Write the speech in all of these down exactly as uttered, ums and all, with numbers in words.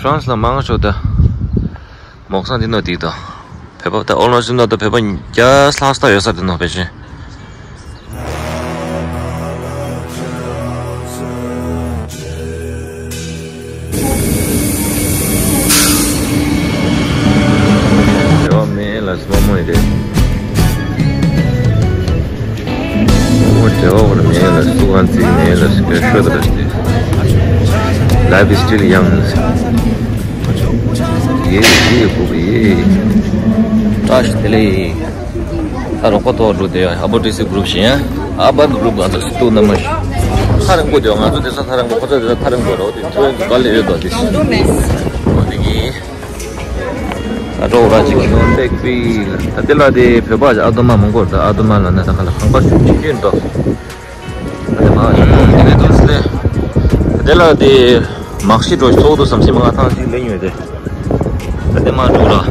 ཧྥ་རན་སི་ལ་མང་ཆོག་ད། མོག་སང་འདི་ནོ་འདི་དང་། བོད་པ་ད་ཨོལ་མོ་སི་ནོ་ད་བོད་པ་བརྒྱ་ལྷག་ཙམ་ཡོད་ས་འདི་ནོ་ཕལ་ཆེར། རེ་བ་མེད་ལ་སི་མ་མོ་ཡི་རེད། ཨོ་དེ་བ་བར་མེད་ལ་སུ་གང་ཚིག་མེད་ལ་སུ་ག་ཤོད་ད་རེད། Life is still young. ཡེ་ཡེ་གོ་ཡེ། བཀྲ་ཤིས་བདེ་ལེགས། ད་རོགས་པ་ཐོག་འགྲོ་དེ་ཨ་བ་ཏི་སི་གུ་རུབ་ཞིག་ཡང་ཨ་བ་གུ་རུབ་གང་ཚོ་སི་ཏུ་ན་མ་ཤི། ཐག་རིང་པོ་དེ་ང་ཚོ་དེ་ས་ཐག་རིང་པོ་ཁོ་ཚོ་དེ་ས་ཐག་རིང་པོ་རོ་དེ་ཚོ་ག་ལེ་ཡོད་དོ་དེ་ཤི། འོ་དེ་གི། ད་འགྲོ་ར་ཅིག་ཤོན་ཏེག་པི་ལ་ད་དེ་ལ་དེ་བོད་པ་ཨ་དོ་མ་མང་པོ་རེད། ད་ཨ་དོ་མ་ལ་ན་ད་ག་ལ་ཁང་པ་ཞུ་ཅིག་ཅིག་འདུག་ཨ་དེ་མ་ཨ་དེ་ནས་འདུག་སེ་དེ་ལ་དེ་མག་ཤི་འགྲོ་ཚོགས་འདུ་ཟམ་ཤི་མ་ང་ཐང་ཅིག་ལེན་ཡོད་དེ། ད་དེ་མ་འགྲོ་ར།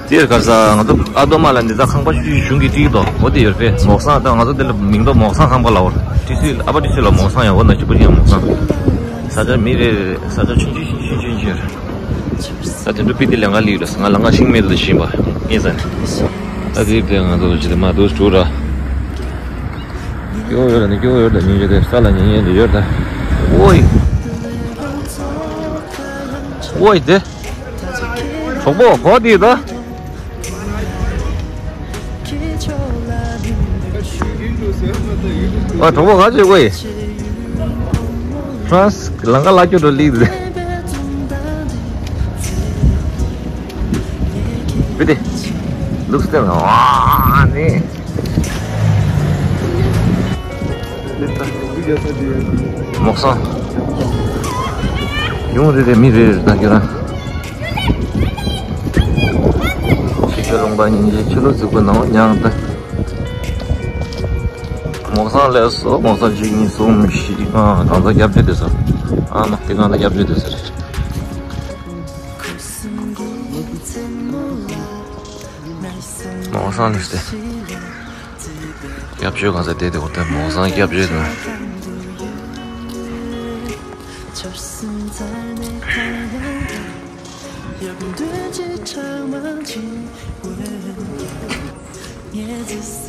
དེར་ག་ས་ང་ཚོ་ཨ་དོ་མ་ལ་འདི་ད་ཁང་པ་ཞུ་ཞུ་གི་ཏིག་དོ་འོ་དེ་ཡོད་པས་མོག་སང་ད་ང་ཚོ་དེ་ལ་མིང་དོ་མོག་སང་ཁང་པ་ལ་འོ་ཏི་སི་ཨ་བ་ཏི་སི་ལ་མོག་སང་ཡང་འོ་ན་ཅི་པུ་ཅི་ཡང་མོག་སང་ས་ཆ་མི་རེ་ས་ཆ་ཆུང་ཆུང་ཆུང་ཆུང་ཆུང་ཆུང་། ད་དེ་འདྲ་པི་ཏི་ལས་ང་ལི་ཡོད་ལ་ང་ལ་ང་ཤིང་མེད་ལ་ཤིང་པ་ངེས་ས་ནི། ད་དེ་དེ་ང་ཚོ་ཅི་དེ་མ་དུ་ཞུ་ར། སྐྱོ་ཡོད་ལ་ནི་སྐྱོ་ཡོད་ལ་ཉིན་ཅི་དེ་ས་ལ་ཉིན་ཉིན་དེ་ཡོད་ད། ཨོའི། ཨོའི་དེ། གྲོགས་པོ་གོ་དེ་ད། ཨ་གྲོགས་པོ་ག་ཅེ་ཝེ། France ལང་ཀ་ལ་ཀྱོ་རོ་ལི་དེ། བི་དེ། Looks them. ཨ་ནི། མོག་སང་། ཡོང་རེ་རེ་མི་རེ་རེ་ད་ཁྱོད་རང་། ཕྱི་ཁྱོད་ལུང་པ་ཉིན་གྱི་ཕྱི་ལོ་རྫིག་པོ་ནང་མྱངས་ཏེ། མོག་སང་ལས་སོ་མོག་སང་གཅིག་གཉིས་གསུམ་བཞི་ཨ་གང་ཚ་སྐྱབས་བཅོལ་དེ་ས། ཨ་མ་དེ་གང་ཚ་སྐྱབས་བཅོལ་དེ་ས་རེད། མོག་སང་ལས་སྟེ། སྐྱབས་བཅོལ་གང་ཚ་བསྡད་དེ་འོ་དེ་མོག་སང་སྐྱབས་བཅོལ་དེ།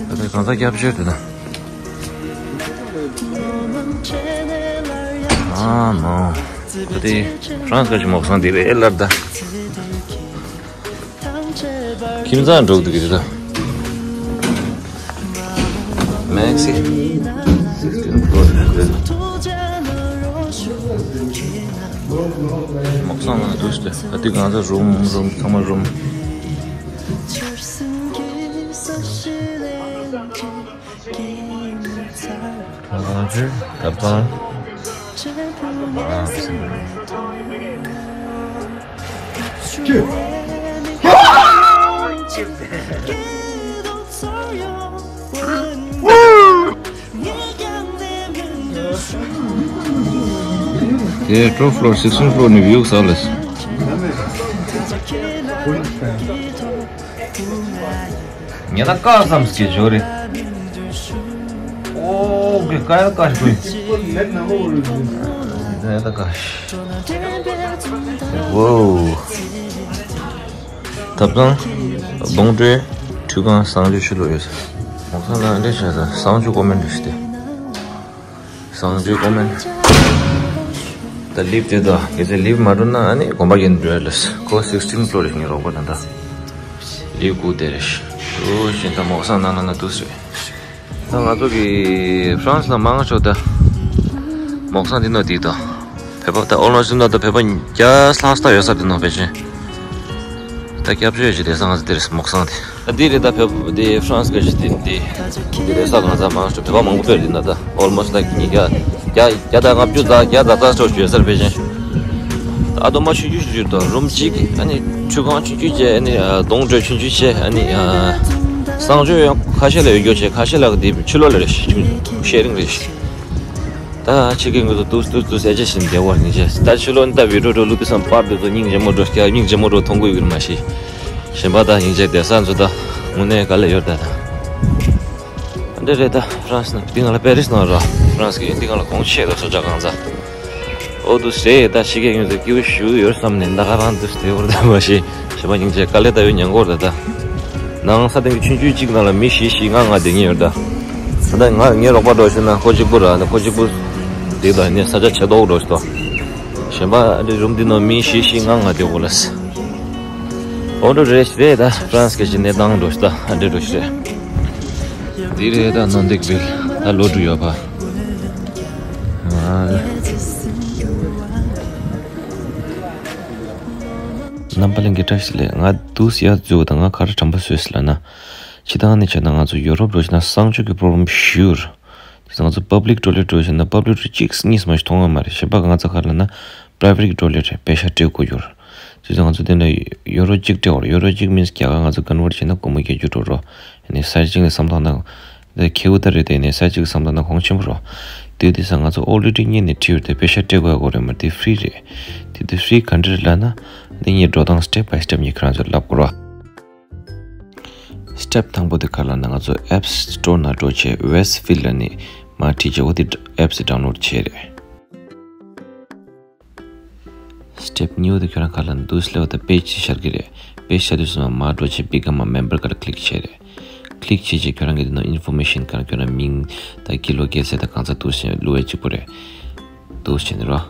ད་ལྟ་གང་ཚ་སྐྱབས་བཅོལ་དེ་ན། ཨ་མ། ད་དེ་France ག་ཅི་མོག་སང་དེ་རེད་ལབ་ད། ཁྱིམ་ཚང་འགྲོ་གི་འདུག་གི་རེད་ད། Maxi sixteen floor རེད། མོག་སང་ལ་འདུག་སྟེ་ཨ་དེ་གང་ཚ་རུམ་རུམ་ཚང་མ་རུམ། ཨ་ཅེ་ད་པ། དེ་top floor sixteen floor ནས་view ག་ལ། ངས་ད་ཀ་བསམ་སྐྱེ་ཇོ་རེད། ཨོ་གི་ཀ་ཡ་ཀ་ཤི་ཀུན། ངས་ད་ཀ་ཤི། ཝོ། ཐབ་ཚང་། སྡོང་གྲོས། ཁྲུས་ཁང་གསང་སྤྱོད་ཕྱི་ལོགས་ཡོད་ས། ངོ་ཚ་ལ་འདྲེ་བྱ་ས་གསང་སྤྱོད་ཀོ་མེན་ཊི་ཞིག་སྟེ། གསང་སྤྱོད་ཀོ་མེན་ཊི། ད་ལིབ་དེ་ད་གལ་སྲིད་ལིབ་མ་འགྲོ་ན་ཨ་ནི་དགོན་པ་གྱེན་འགྲོ་ཡ་ལས་ཁོ་sixteen floor རེད་ངའི་རོགས་པ་ད་ད། ལིབ་དགུ་དེ་རེད། ཨོ་ཤིན་ད་མོག་སང་ནང་ན་ན་དུས་རེད། ད་ང་ཚོ་གི་France ལ་མང་ཆོག་ད། མོག་སང་འདི་ནོ་འདི་ད། བོད་པ་ད་ཨོལ་མོ་སི་ནོ་ད་བོད་པ་བརྒྱ་ལྷག་ཙམ་ཡོད་ས་འདི་ནོ་ཕལ་ཆེར། ད་སྐྱབས་བཅོལ་ཞིག་དེ་སང་ང་ཚོ་དེ་རེད་མོག་སང་དེ། ད་འདི་རེད་ད་བོད་པ་དེ་France ག་ཞིག་དེ་འདི། འདི་རེད་ས་གང་ས་མང་ཆོག་བོད་པ་མང་པོ་ཕེབས་འདི་ན་ད་ཨོལ་མོ་སི་ད་ཉིས་བརྒྱ། བརྒྱ་བརྒྱ་དང་ལྔ་བཅུ་ཙམ་བརྒྱ་ཙམ་ཙམ་ཙམ་ཡོད་ས་རེད་ཕལ་ཆེར། ཨ་དོ་མ་ཆུང་ཆུང་ཞིག་ཡོད་དོ་རུམ་གཅིག་ཨ་ནི་ཁྲུས་ཁང་ཆུང་ཆུང་བྱས་ཨ་ནི་སྡོང་གྲོས་ཆུང་ཆུང་བྱས་ཨ་ནི་གསང་སྤྱོད་ཡང་ཁ་ཤས་ལ་ཡོད་རྒྱུ་བྱས་ཁ་ཤས་ལ་དེ་ཕྱི་ལོགས་ལ་རེད་ཤེ་རིང་རེད་ཤེ། ད་ཕྱི་གི་ངོས་སུ་ཏུས་ཏུས་ཏུས་ཨེ་ཅེ་བཞིན་བདེ་བར་ཉིན་བྱས་ད་ཕྱི་ལོགས་ནི་ད་བི་ཌིའོ་འགྲོ་ལུགས་དུས་སམ་པར་དུས་སུ་སྙིང་རྗེ་མོ་འགྲོ་སྐྱ་སྙིང་རྗེ་མོ་འགྲོ་མཐོང་གི་ཡོད་མ་ཤེས། གཞན་པ་ད་སྙིང་རྗེ་བདེ་ས་ཚོ་ད་དངོས་གནས་ག་ལ་ཡོད་ད་ད། འདི་རེད་ད་France ནང་འདི་ང་ལ་Paris ནང་ར་France གི་འདི་ང་ལ་གོང་ཆེ་ར་སོ་ཅག་གང་ཚ། ཨོ་དུ་སེ་ད་ཤི་ཀེ་ཡོད་ཟེར་ཀིའུ་ཞུ་ཡོད་བསམ་ནས་ད་ག་རང་དུ་སྟེ་བར་ད་མ་ཤི་ཞེ་མ་སྙིང་རྗེ་དཀའ་ལས་ད་ཡོད་ཉན་གོ་ར་ད། ནང་ས་སྟེང་གི་ཆུང་ཆུང་གཅིག་ནང་ལ་མི་བཞི་བཞི་ལྔ་ལྔ་བསྡད་ཉེ་ཡོད་ད། ད་ང་ངའི་རོགས་པ་འགྲོ་ཤི་ན་ཁོ་གཅིག་པུ་ར་ནི་ཁོ་གཅིག་པུ་བསྡད་ད་ནི་ས་ཆ་ཆེ་དོག་འགྲོ་ཤི་ད། གཞན་པ་ཨ་འདྲི་རུམ་འདི་ནང་མི་བཞི་བཞི་ལྔ་ལྔ་བསྡད་གོ་ལ། ཨོ་འགྲོ་རེ་ཤི་རེ་ད་ཧྥ་རན་སི་གི་ཞི་གནས་སྟངས་འགྲོ་ཤི་ད་ཨ་འདྲི་འགྲོ་ཤི་རེ། འདི་རེད་ད་ནོ་འདེགས་བིལ་ད་ལོ་དྲུག་ཡོད་པ། རྣམ་པ་ལྷན་རྒྱས་བཀྲ་ཤིས་བདེ་ལེགས། ང་དུས་ཡར་འཛུལ་བ་དང་ང་ག་རེ་དྲན་པ་བཟོས་ཟེར་ལབ་ན། སྤྱིར་བཏང་ནས་བྱས་ན་ང་ཚོ་ཡོ་རོབ་འགྲོ་བྱས་ན་གསང་སྤྱོད་ཀྱི་པོ་རོ་བྷི་ལེམ་ཞེ་པོ་ཡོད་རེད། དེ་ཚོ་ང་ཚོ་པབ་ལིག་ཊོ་ལེཊ་འགྲོ་བྱས་ན་པབ་ལིག་ཊོ་ལེཊ་གཅིག་གཉིས་མ་ཞིག་མཐོང་ཡོད་མ་རེད། གཞན་པ་ང་ཚོ་ག་རེ་ལབ་ན་པ་རའི་ཝེ་ཊི་ཊོ་ལེཊ་རེད། པེ་ཤ་སྤྲད་དགོས་ཡོད་རེད། དེ་ཚོ་ང་ཚོ་དེ་ནས་ཡོ་རོ་གཅིག་སྤྲད་དགོས་རེད། ཡོ་རོ་གཅིག་མིན་རྒྱ་གར་ང་ཚོ་ཀོན་ཝར་ཊི་བྱས་ན་སྒོར་མོ་བརྒྱད་ཅུ་འགྲོ་རོ། ཡིན་ནའི་ས་གཅིག་ལ་བསམ་བློ་བཏང་ན། དེ་ཁེ་བོ་ད་རེད་དེ་ནས་ས་གཅིག་བསམ་བློ་ན་གོང་ཆེན་པོ་རོ། དེ་དུས་ས་ང་ཚོ་ཨོ་ལི་ཌི་གཉེར་ནས་ཁྲིད་ཡོད་དེ་པེ་ཤ་སྤྲད་དགོས་ཡ་གོ་རེད་མ་དེ་ཧྥི་རི་རེད། དེ་དུས་ཧྥི་རི་ག་འདྲ་རེད་ལབ་ན། འདི་ངས་འགྲོ་སྟངས་སི་ཊེབ་བྷའི་སི་ཊེབ་ངས་ཁྱེད་རང་ཚོར་ལབ་དགོས་རོ། སི་ཊེབ་དང་པོ་དེ་ག་ལབ་ན་ང་ཚོ་ཨེབ་སི་ཊོར་ནང་འགྲོ་བྱས་ཝེ་སི་ཕིལ་ལབ་ནས་མར་བྲིས་བྱས་འོ་དེ་ཨེབ་སི་ཌའུན་ལོཌ་བྱས་རེད། སི་ཊེབ་གཉིས་པ་དེ་ཁྱོད་རང་ག་ལ་འདུག་སླེབས་པ་དང་པེ་ཇི་ཅིག་ཤར་གི་རེད། པེ་ཇི་ཤར་དུས་ཙམ་པ་མར་འགྲོ་བྱས་Become a Member ག་ལ་ཀི་ལིག་བྱས་རེད། ཀི་ལིག་བྱས་རྗེས་ཁྱོད་རང་གི་དེ་ནང་ཨིན་ཕོར་མེ་ཤན་ག་རེ་ཁྱོད་རང་མིང་དང་ཀི་ལོ་སྐྱེས་ཚེས་དང་གང་ཚ་འདུག་བྱས་བླུགས་ཡ་གཅིག་པོ་རེད། འདུག་བྱས་ནས་རོ།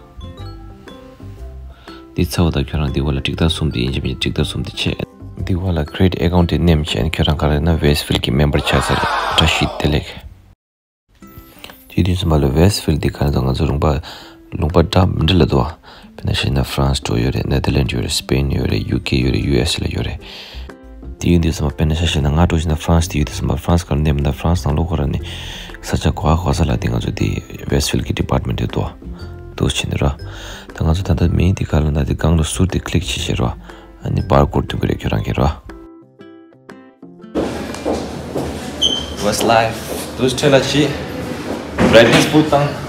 འདི་ཚར་བ་དང་ཁྱོད་རང་འདི་བ་ལ་ཀྲིག་ཏ་གསུམ་དེ་ཡིན་གཅིག་མིན་གཅིག་ཀྲིག་ཏ་གསུམ་དེ་བྱས། འདི་བ་ལ་Create Account དེ་ནེམ་བྱས་ནས་ཁྱོད་རང་ག་རེ་ན་ཝེ་སི་ཕིལ་གི་མེམ་བར་ཆགས་ཚར་རེད། བཀྲ་ཤིས་བདེ་ལེགས། དེ་དུས་ཙམ་པ་ལ་ཝེ་སི་ཕིལ་འདི་ག་རེ་འདུག་ང་ཚོ་ལུང་པ་ལུང་པ་འདྲ་མི་འདྲ་ལ་འདུག་དཔེར་ན་བཤད་ན་ཧྥ་རན་སི་འགྲོ་ཡོད་རེད། ནེ་དར་ལེན་ཌི་ཡོད་རེད། སི་པེན་ཡོད་རེད། ཡུ་ཀེ་ཡོད་རེད། ཡུ་ཨེ་སི་ལ་ཡོད་རེད། དེ་ཡིན་དུས་ཙམ་པ་དཔེར་ན་ཆ་བཞག་ན་ང་འགྲོ་བཞིན་ན་ཧྥ་རན་སི་དེ་ཡོད་དུས་ཙམ་པ་ཧྥ་རན་སི་ག་རེ་འདེམས་ན་ཧྥ་རན་སི་ནང་ལོགས་ཁོ་ར་ནི་ས་ཆ་གོ་ཧ་གོ་ས་ལ་དེ་ང་ཚོ་དེ་ཝེ་སི་ཕིལ་གི་ཌི་པཱར་ཊི་མེན་ཊི་དེ་འདུག་འདུག་བྱས་ནས་རོ། ད་ང་ཚོ་ད་ལྟ་མིང་དེ་ག་ལ་ན་དེ་སྒང་ལ་ཟུར་དེ་ཀི་ལིག་བྱས་བྱས་རོ། ཨ་ནི་བར་ཀོཌ་འདོན་གི་རེད་ཁྱོད་རང་གིས་རོ། What's life? དུས་ཁྲོད་ལ་ཅི། Brightness བུ་བཏང་།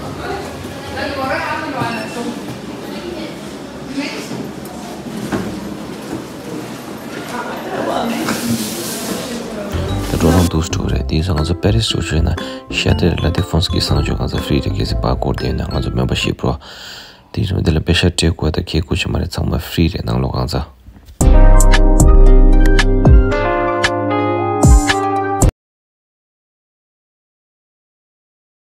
ད་འགྲོ་སྟངས་འདུག་སྤྲོ་རེད། དེ་ཡིན་ཙང་ང་ཚོ་པེ་རིས་འགྲོ་ཆོག་ན་ཤ་ཏེ་ལ་དེ་ཧྥོན་སི་ཀི་གསང་སྤྱོད་གང་ཚ་ཧྥི་རི་རེད། གལ་སྲིད་བར་ཀོཌ་དེ་ཡིན་ན་ང་ཚོ་མེམ་བར་ཤིབ་རོ། དེ་ཡིན་ཙང་དེ་ལ་པེ་ཤ་སྤྲད་དགོས་དང་ཁེ་དགོས་ཆེ་མ་རེད། ཚང་མ་ཧྥི་རི་རེད་ནང་ལོགས་གང་ཚ།